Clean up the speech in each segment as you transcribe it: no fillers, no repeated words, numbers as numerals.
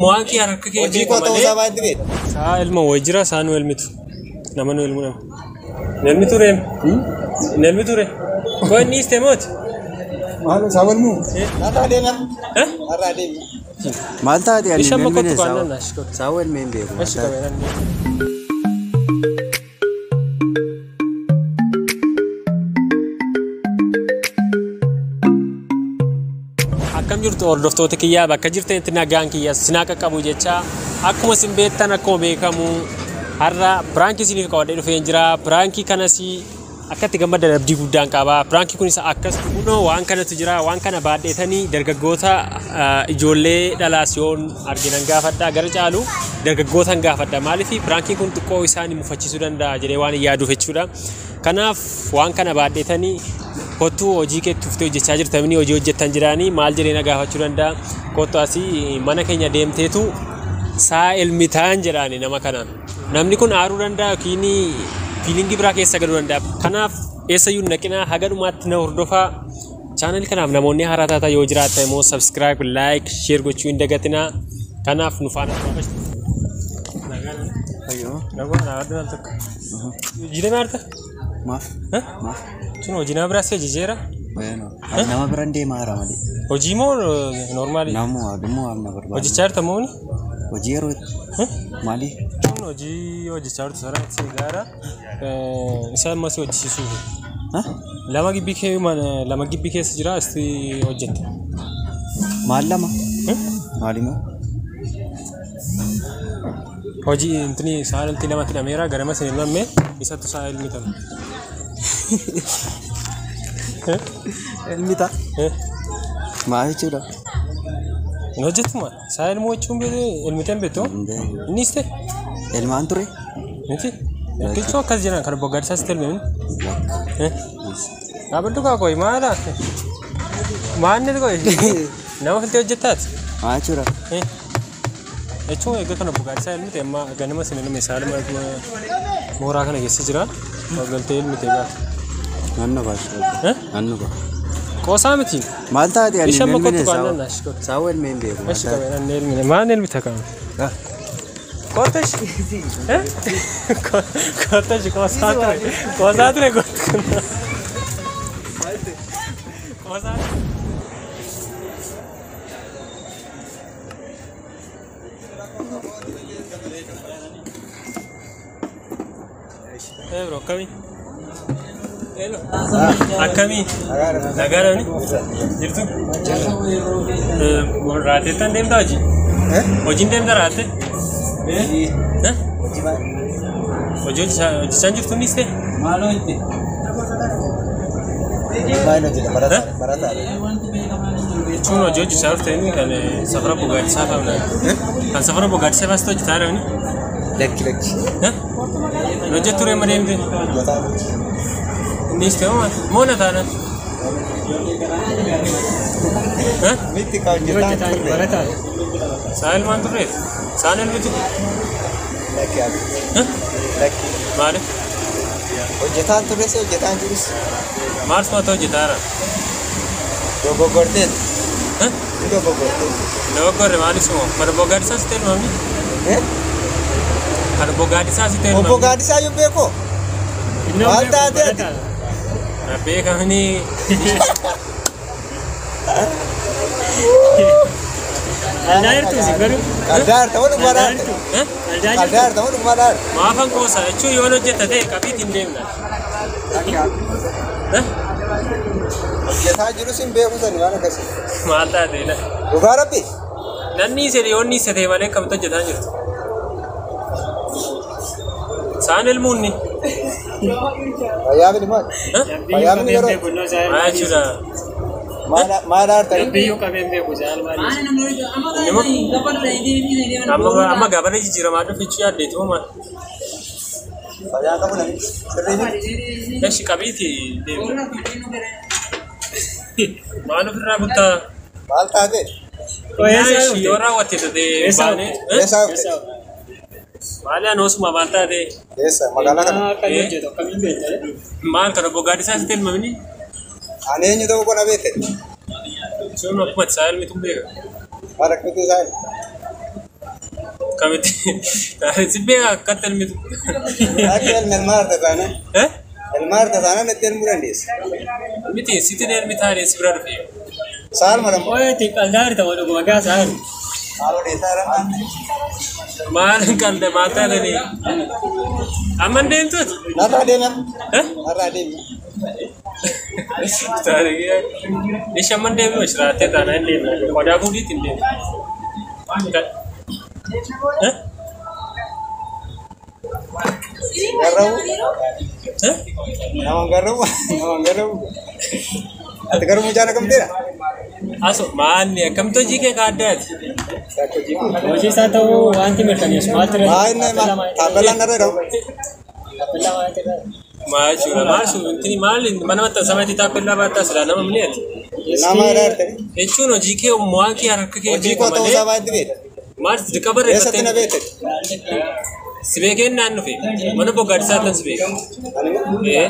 Mo'aan kee harka kee Hojii koo ta'uu isaa baay'eetti beekta. Saa ilma wayii jira saa nu elmitu. Nama nu elmu nama. Hin elmitu ree? Hin elmitu ree? Koo inni dhiiste mooti? Maal isaa walmuu? Har'aa deema. Eh? Har'aa deema. Maal taate ani Ishee amma hin elmine kottu saawwa. kaannan ashi kottu. Saawwa elmee hin beeku. Maal Ashi taate? qabee nan. Akkam jirtu hordoftoota kiyyaa bakka jirtanitti nagaan kiyya sinaa qaqqabu jecha akkuma isin beektan akkuma beekamu har'a piraankii isiniif qabadhee dhufeen jira. Piraankii kanas akka itti gammaddan abdii guddaan qaba. Piraankii kunis akkas kunoo waan kanatu jira. Waan kana baadheetanii dargaggoota ijoollee dhalaas yoon arginan gaafadha. Gara caalu dargaggootan gaafadha. Maaliif piraankiin kun xiqqoo isaan mufachiisuu danda'a jedhee waan hin yaaduuf jechuudha. Kanaaf waan kana baadheetanii kottuu hojii kee tuftee hojjechaa jirtamini hojii hojjettan jiraanii maal jedhee na gaafachuu danda'a. Kottu asii mana keenya deemteetu saa elmitaan jedhaani nama kanaan. Namni kun aaruu danda'a yookiin fiilingii biraa keessa galuu danda'a. Kanaaf eessayyuu hin naqinaa haga dhumaatti na hordofaa. Chaanalii kanaaf namoonni haaraa taatan yoo jiraatan immoo subscribe, like, share gochuu hin dagatinaa. Kanaaf nu faana turaa. Fayyoo. Nagaa al tokko. Jireenya maal ta'a? Maaf? Maaf? Sun hojii nama biraas hojjecheera. Bueno. Ani nama biran deemaa jira malee. Hojii moo noormaali? Namuu dhimma waan na barbaadu. Hojjechaa jirta moo ni? Hojii yeroo maali? Kun hojii hojjechaa jirtu sarara sigaara isa amma si hojjisiisuuf. Ha? Lama gibbii kee lama gibbii keessa jira asti hojjetta. Maal lama? Maali moo? Hojii intini sa'aatii lamatti hidhameera garama isin ilmamme isattu sa'a ilmi tama. Elmi ta'a. Maal jechuudha? Hin hojjettuma sa'a ilmuu jechuun ilmitee hin beektu. Hin beeku. Innis ta'e Elmaan ture? miti. Jechuun akkas jedhan kan obbo Gaaddisaas itti elmame. Lakka. Dhaabadhu kaa qoyi maala? Maanni qoyi? Nama filtee hojjettaati? Maal jechuudha? Jechuun egaa kan obbo Gaaddisaa ilmite amma ganama isin ilme isaa ilma mooraa kana keessa jira. Galtee ilmite gaafa. Naannoo baashu. Naannoo baashu. Qoosaa miti. Maal taate ani Ishee hin amma elmine kottu kaannan saawwa. ashi kottu. Saawwa elmee hin beeku. Maal Ashi taate? qabee nan elmine. Maal elmita kan? Kottu ashi. Kottu ashi qoosaa ture. Qoosaa ture kottu kun. Qoosaa ture. Eh bro, akkamii? Hello. Akkamii? Nagaadha ni? Jirtu? Raateettan deemtaa hojii? Hojiin deemta raatte? Eh? Hojii maal? Hojii hojjechaa jirtu innis ta'e? Maal hojjeta? Barataa. Barataadha. Jechuun hojii hojjechaa jirtu inni kan safara bogaaddisaa fa'aa kan safara bogaaddisaa fa'aa hojjetaa jirani? Lakki lakki. Eh? Hin hojjettu ree malee deemte? Hojjetaa miti. Innis ta'e moo moo na taana? Eh? Miti kan hojjetaa turre. Saa ilmaan turreef? Saan elmitu? Lakki ati. Eh? Lakki. Maaliif? Hojjetaan turres hojjetaan jirus. Maal sumata hojjetaa jira? Dogoggorteen. Eh? Ni dogoggorteen. Dogoggorre maaliif suma? Kan obbo Gaaddisaa sitti elmamni? Eh? Kan obbo Gaaddisaa sitti Obbo elmamni? Gaaddisaa yoo beekoo? Maal taate ati? Beekamni Qaldaa harta moo dhugumaa dhaarte? Eh? Qaldaa harta moo dhugumaa dhaarte? Maafan qoosa jechuun yoon hojjetta ta'e qabiitti hin deemna. Eh? Hojjetaa jirus hin beeku sani waan akkasii. Maal taate na? Dhugaa rabbi? Namni isa yoon dhiise ta'e malee akkamitti hojjetaa jirtu? Saan elmuunni? Fayyaa miti maal? Eh? Fayyaa miti yeroo? Maal jechuudha? Maal dhaarta? Amma amma gabaree jijjiiramaa dhufe jechuu yaaddeeti moo maal? Fayyaa qabu namichi. Sirrii miti. Eshi qabiitti deemna. Maal ofirraa kuttaa? Maal taate? Eshi yoo raawwatte ta'e baanee. Eh? Eessaa dhufte? Maali ani osuma maal taate? Eessa? Magaalaa kana? Maal kan obbo Gaaddisaa sitti elmamni? Ani eenyu ta'uu koo na beekte? Sun akkuma isaa elmitu hin beeka. Maal akkamitti isaa? Kamitti? Si beekaa akkatti elmitu. Akka elmi elmaa harta taana. Eh? Elmaa harta taana natti elmuu dandeessa. Miti sitti elmi taanee si bira dhufe. Saaluma lamma. Oye, ti qaldaa jirta moo dhuguma gaasaa jiru? Maal odeessaa jira? Maal qalda maal taananii? Amma hin deemtuuti? Narraa deemi. Eh? Narraa deemi. Ishi amma hin deemnu shiraattee taanaa hin deemnu. Qodaa fuudhiitti hin deemnu. Eh? Garrabu. Eh? Nama garrabu. Nama garrabu. Ati garuu mucaan akkamteedha? Aso maanni akkamitti hojii kee kaaddaati? Hojii isaa ta'uu wanti mirkaneessu maaltu irra Maa inni taappellaa narra jedhamu. Taappellaa maaltu irra? Maal jechuudha? Maal sun intini maal mana maxxansaa itti taappellaa baattaa silaa nama miniati? Nama irra jirtani. Jechuun hojii kee waan kee harka kee Hojii koo ta'uu isaa baay'eetti beekta. Maal dirqama Eessatti na barreeffattee? beekte? Si beekeen naan dhufe mana boggaadisaa tan si beeka. Ani Ee.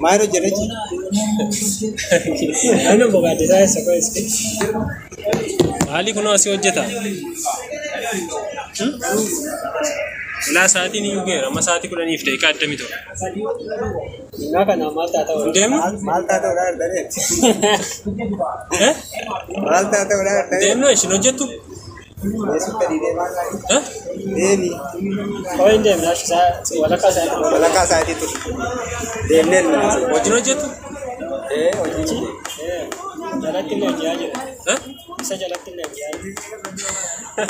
maal hojjedha jechuudha? Namni bogaaddisaa eessa koo eessa? Haalli kunoo asii hojjeta. Ilaa sa'aatiin iyyuu geera amma sa'aatii 10:27. Innaa kana maal taata Hin deemnu? Maal taate odhaa jirtani? Eh? Maal taate odhaa jirtani? Deemnu ishin hojjettu? Eessatti adii deemaa jirti? Eh? Deemi. Koo hin deemne isaa walakkaa isaa Walakkaa sa'aatii ture. Deemnee ilmi naasee. Hojiin hojjettu? Ee hojii. Jalatti illee hojii jira. Eh? Isa jalatti illee hojii jira.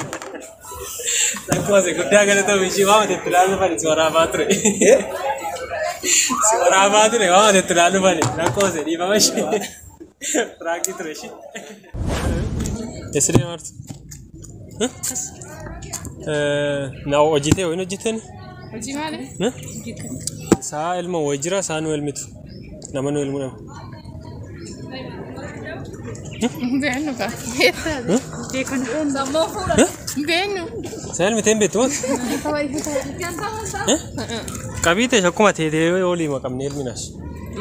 Akkuma se guddaa galatoom ishii waama itti ilaalu fani si waraabaa ture. Si waraabaa ture waama itti ilaalu fani rakkoo se dhiifama ishee. Piraankii ture ishee. Eessa deemaa jirtu? Na hojii ta'e wayin hojjettani? Hojii maali? Saa elma wayi jira saa nu elmitu. Nama nu elmu nama. Beennu ka. Beennu. Saa elmitee hin beektu mooti? Qabii ta'e akkuma teetee olii maqamnee elminaas.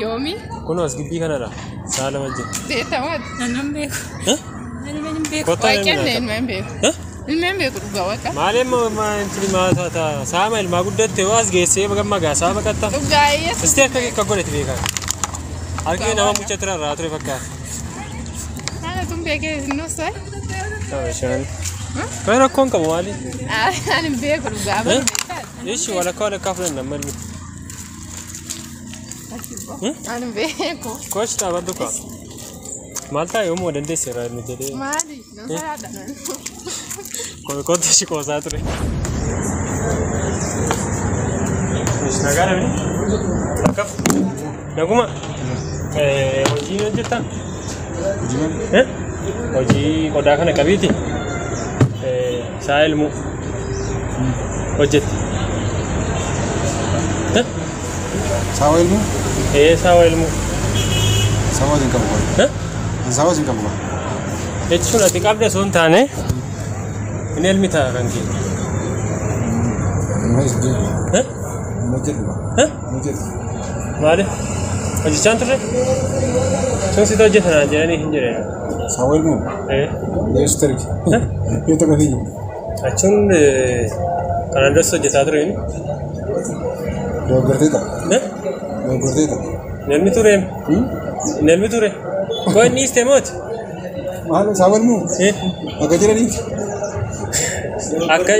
Yoomi? Kunoo as gibbii kanadha. Saa lama jira. Beekamaati. Naannoon beeku. Kottaa Waaqaan elminaa. ilma hin beeku. Ilma hin beeku dhugaa waaqa. Maal amma intini maal taata saama ilmaa guddatte yoo as geessee gammagaa saama qatta. Dhugaa eessa? Isti akka akka godhate beekaa. Harki nama mucha tura irraa ture fakkaata. Haala tun beekee hin Bishaan. Kan rakkoon qabu maali? Ani hin beeku dhugaa. Ishi walakkaa walakkaa fudhanna amma ilmi. Ani hin beeku. Kochi dhaabadhu kaa. Maal ta'a yoomuu dandeesse irraa ilmi jedhee. Maali? Nan sodaadha. Kottu ishi qoosaa ture. Nagaa namni? Akkam? Naguma? Hojii hojjettaa? Hojii qodaa kana qabiiti. Saa elmuu hojjetti. Sawa ilmu? Ee sawa elmuu. Sawa hin qabu. Sawa hin qabu. Jechuun ati qabda osoo hin taane inni elmi ta'a kan kee. Maali? Hojjechaan turre? Sun situ hojjeta naan jedhanii hin jedheen. Sawa ilmu? Eessu targi? Yoo tokko fi. Achuun kanaan duras hojjetaa ture inni. Dogoggortee ta'a. Dogoggortee ta'a. Namni ture. Namni ture. Koo inni dhiiste mooti? Maal sawa ilmu? Akka jedhaniiti. Akka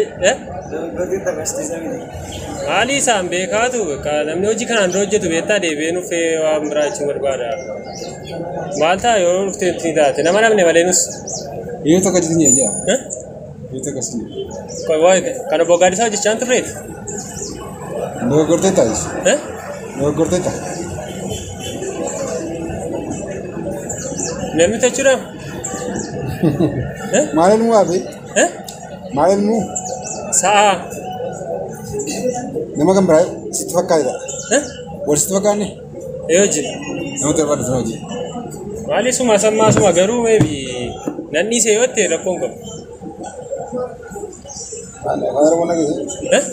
Maali isaan beekaatu namni hojii kanaan dura hojjetu beektaa deebi'ee nuffee waan biraa jechuun barbaada. Maal ta'a yoo dhuftee itti taate nama namne malee nus. Yoo tokko jechuun jaa. Yoo tokko si. Kan obbo Gaadisaa hojjechaa hin turreeti? Dogoggortee ta'a. Dogoggortee ta'a. Namni jechuudha. Maal ilmuu hafe? Maal ilmuu? Sa'a. Nama kan biraa sitti fakkaatedha. Wal sitti fakkaanne? Yoo jira. Nama barbaadu sana hojii. Maali suma sammaa suma garuu maybe nan dhiise yoo ta'e rakkoon qabu. Afaan Oromoo dhageessan?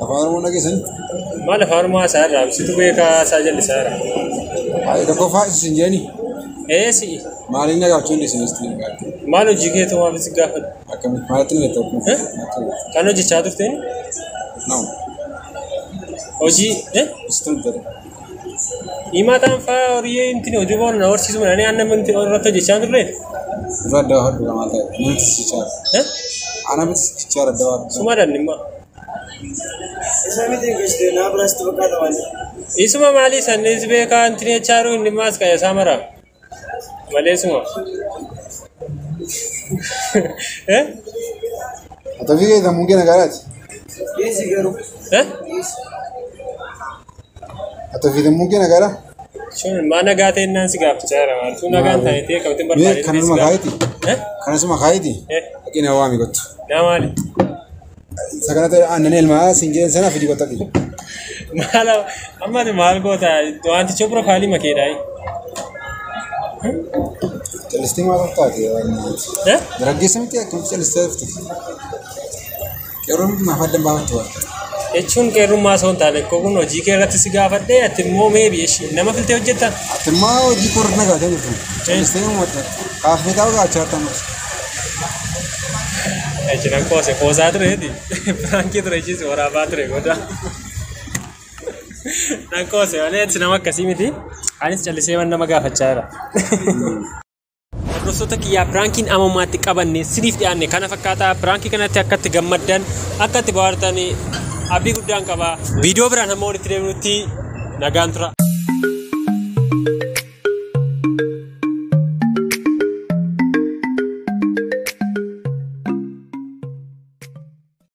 Afaan Oromoo dhageessan? Maal afaan Oromoo haasaa irraa situ beekaa isaa jallisaa irraa. Tokkoffaa isin jedhani? Ee si'i. Maaliin na gaafachuu dandeessan sitti gaafachuu? Maal hojii keetu maaf si gaafadhu? Akkamitti maalitti ni beekta? Eh? Kan hojjechaa turteen No. hojii Istu hin ta'e. himaa ta'an fa'aa horii intin hojii boona na horsiisu mana aannan wanti irratti hojjechaa turre. Dura adda hodhu maal ta'e? Namni sichaara. Eh? Ana miti sichaara adda hodhu. Sumaadhaan dhimma. Isa miti gashte naa biraasti fakkaata malee. Isuma maalii sannis beekaa intin jechaa jiru inni maas qayyasa isaa mara. Malee suma. Eh? Ati ofii kee sammuu kee nagaadhaati. Dhiisi garuu. Eh? Ati ofii sammuu kee nagaadhaa? Sun maa nagaa ta'e naan si gaafachaa jira maal? Sun nagaan ta'e ta'e qabxin Mee barbaadee kanasuma kaayiti? Eh? Kanasuma kaayiti? Eh? Dhaqii na waami kottu. Naa maali? Isa kana ta'e aannan elmaa siin jedhan sana fidii kottu ati. Maal amma ati maal goota wanticha piroofaayilii makeedhaa? Callistee maal taate? Eh? Dargaggeessa miti akkamitti callistee dhufte? Qeerroon maaf adda hin baafattu waan? Jechuun qeerrummaa osoo hin taane kun hojii kee irratti si gaafadhee ati immoo meebi nama filtee hojjetta? Ati immoo hojii koo irratti nagaatee jirtu. Callistee uummata. Kaaffee taa'u gaachaa jirta ammas. Jiran qoose qoosaa tureeti. Piraankii ture ishiis waraabaa ture godha. Nan qoose malee ati nama akkasii miti. Anis callisee waan nama gaafachaa jira. Hordoftoota kiyyaa piraankiin amma ammaatti qabanne siniif dhiyaanne kana fakkaata. Piraankii kanatti akka itti gammaddan akka itti bohaartan abdii guddaan qaba. Viidiyoo biraan hamma walitti deebinutti nagaan tura.